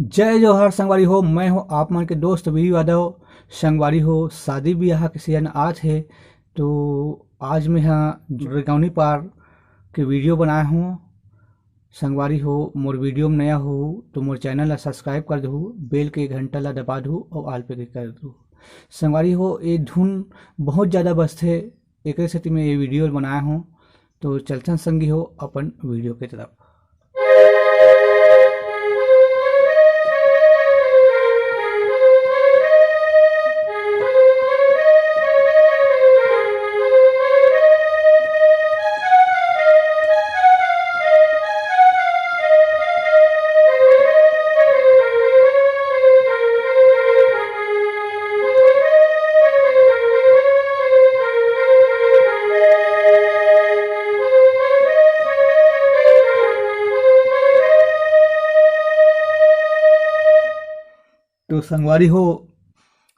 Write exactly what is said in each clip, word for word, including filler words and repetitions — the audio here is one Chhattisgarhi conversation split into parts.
जय जोहार संगवारी हो, मैं हूँ आप मन के दोस्त वीरू यादव। संगवारी हो, शादी ब्याह के सीजन आत हे, तो आज मैं हा रेगौनी पार के वीडियो बनाए हूँ। संगवारी हो, मोर वीडियो में नया हो तो मोर चैनल ला सब्सक्राइब कर दहू, बेल के घंटा ला दबा दहू और ऑल पे क्लिक कर दहू। संगवारी हो, ये धुन बहुत ज़्यादा बजथे, एकरे सेती मैं ये वीडियो बनाए हूँ। तो चलथन संगी हो अपन वीडियो के तरफ। तो संगवारी हो,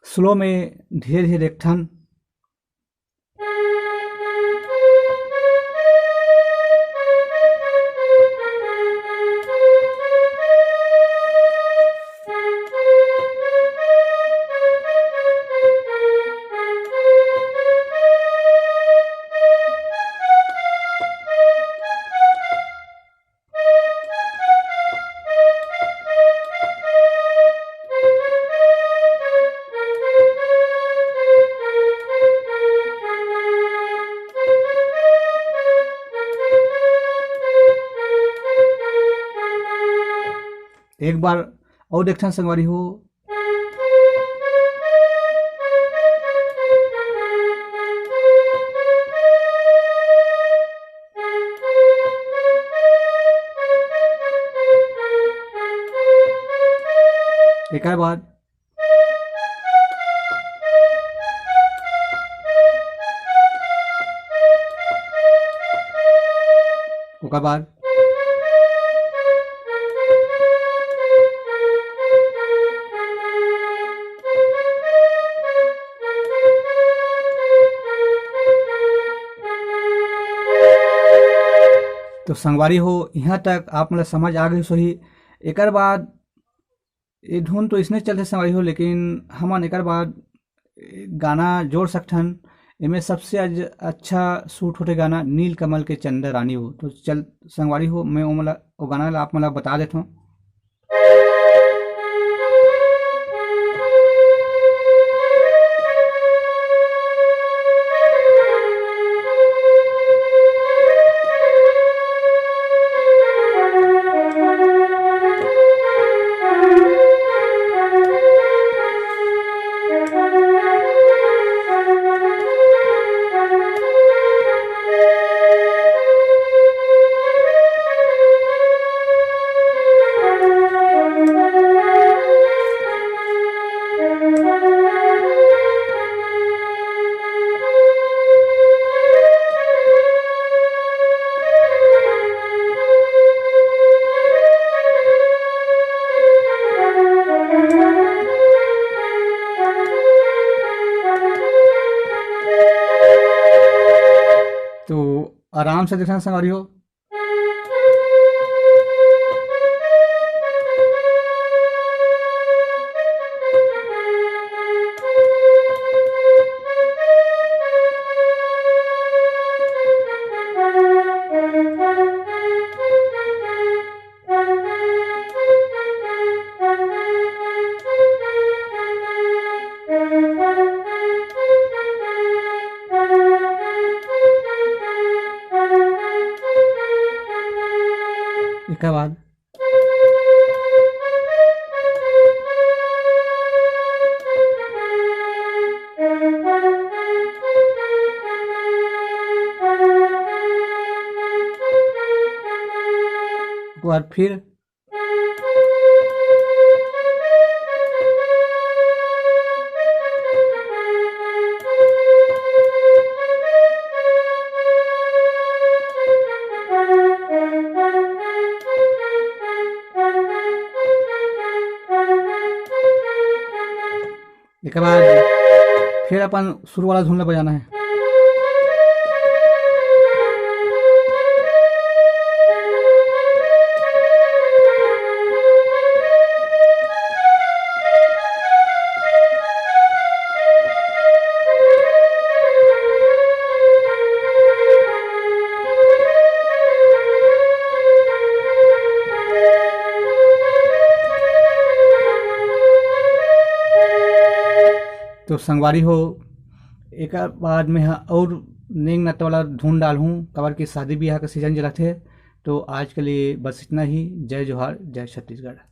स्लो में धीरे धीरे देखथन। एक बार और देखथन संगवारी हो। एकर बाद ओकर बाद तो संगवारी हो, यहाँ तक आप मन ला समझ आ गइस होही। एकर बाद ये धुन तो इसने चलथे संगवारी हो, लेकिन हमन एकर बाद गाना जोड़ सकथन। एमे सबसे अज-, अच्छा सूट होथे गाना नील कमल के चंदा रानी हो। तो चल संगवारी हो, मैं ओ मन ला, ओ गाना ला आप मन ला बता देथों। तो आराम से देखना संगवारी हो। एकर बाद ओकर बाद फिर एकर बाद फिर अपन शुरू वाला धुन ला बजाना है। तो संगवारी हो, एक बाद में ह और नेंग नत वाला धुन डालहूँ, काबर कि शादी ब्याह का सीजन चलत हे। तो आज के लिए बस इतना ही। जय जोहार, जय छत्तीसगढ़।